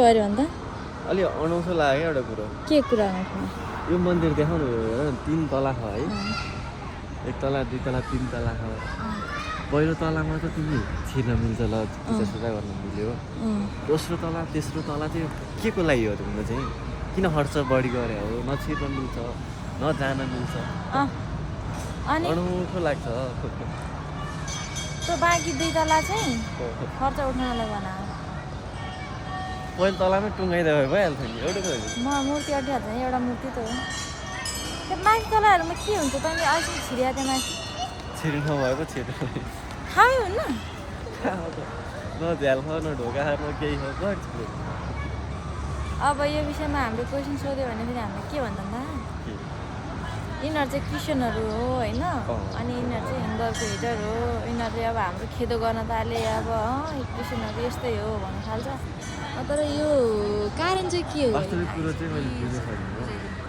गऱ्यो भन्दा अलि अनौठो लाग्यो एउटा कुरो के कुरा अनौठो यो मन्दिर देखाउनु 3 तला छ है 1 तला 2 तला 3 तला छ पहिलो तलामा त तिमी छिर्न मिल्छ ल पूजासुजा गर्न मिल्यो दोस्रो तला तेस्रो तला चाहिँ के को लागि हो तिम्रो चाहिँ किन खर्च बढी गरे हो न छिर्न मिल्छ न जान मिल्छ अनि अनौठो लाग्छ त्यो बाँकी 2 तला चाहिँ खर्च उठाउनलाई बना पहिलो तलामै टुङ्गाइदियो भइहाल्छ नि एउटा त म मूर्ति अटिहाल्छ नि एउटा मूर्ति त हो त्यो माथि तलाहरूमा के हुन्छ तैँले अहिले छिर्या त्यहाँ माथि छिर्नु भएको छिर्नु थाहै हुन्न न झ्याल छ न ढोका न केही छ अब यो विषयमा हामीले क्वेसन सोध्यो भने फेरि हामीले के भन्दा यिनीहरू चाहिँ क्रिस्चियनहरू हो होइन अनि यिनीहरू चाहिँ हिन्दूहरूको हिटर हो यिनीहरू चाहिँ अब हाम्रो खेदो गर्न थाले अब क्रिस्चियनहरू यस्तै हो भन्न थाल्छ तर यो कारण चाहिँ के हो वास्तविक कुरो चाहिँ मैले बुझ्न सकिनँ